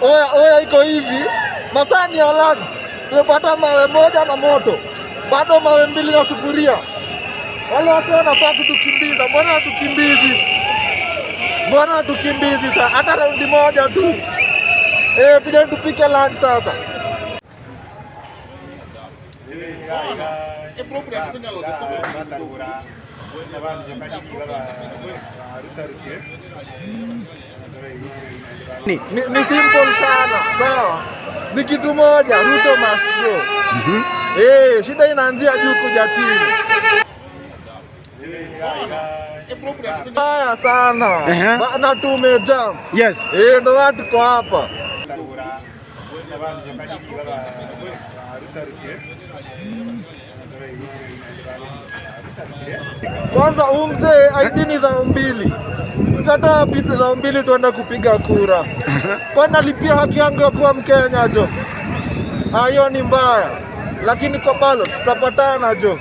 Oya, oya, iko hivi, masaa ni ya lunch. Tumepata mawe moja na moto, bado mawe mbili na sufuria. Wale watu wanafaa kutukimbiza, mbona hatukimbizi? Mbona hatukimbizi sasa? Hata raundi moja tu. Eh, kuja tupike lunch sasa. Ni simple sana, sawa? Ni kitu moja, Ruto must go. Eh, shida inaanzia juu kuja chini. Mbaya sana. Na tumejam. Eh, ndo watu tuko hapa. Kwanza huyu mzee ID ni thao mbili. Tutatoa wapi thao mbili tuende kupiga kura? Kwani nalipia haki yangu ya kuwa Mkenya jo? Ah, hiyo ni mbaya, lakini kwa ballot tutapatana jo.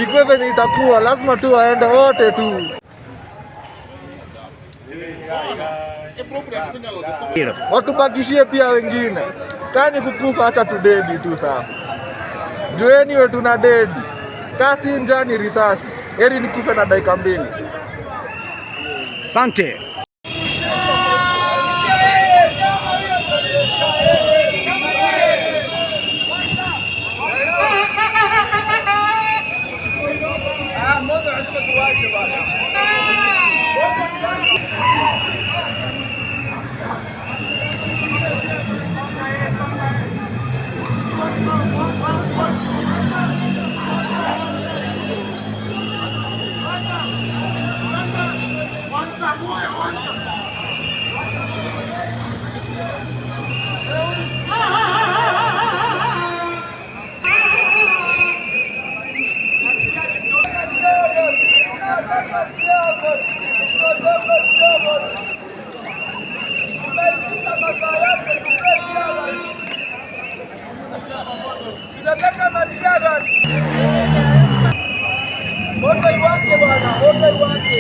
Ikwe venye itakuwa, lazima tu waende wote tu. Watubakishie pia wengine. Kani kukufa, acha tudedi tu sasa. Jueni we tuna dedi. Kasi njaa ni risasi. Heri nikufe na dakika mbili. Asante. Tunataka matiagas. Moto iwake bwana, moto iwake.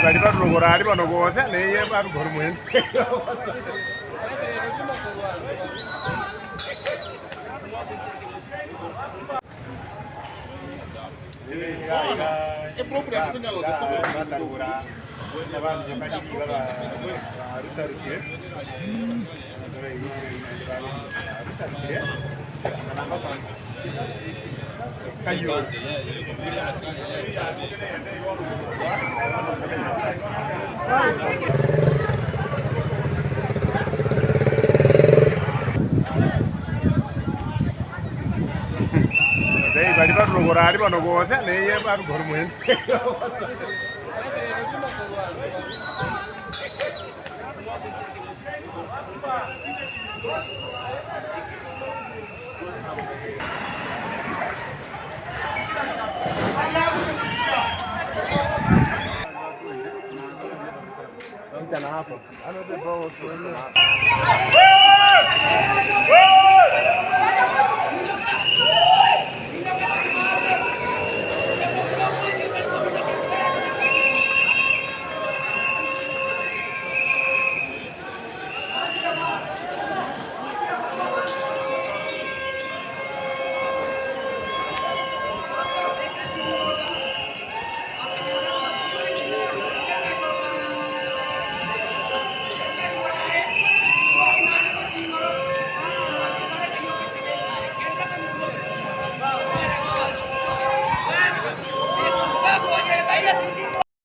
Bali batulogora ali bano bosa naye batugora mwene. Bali batulogora ali bano bosa naye batugora mwene. Ile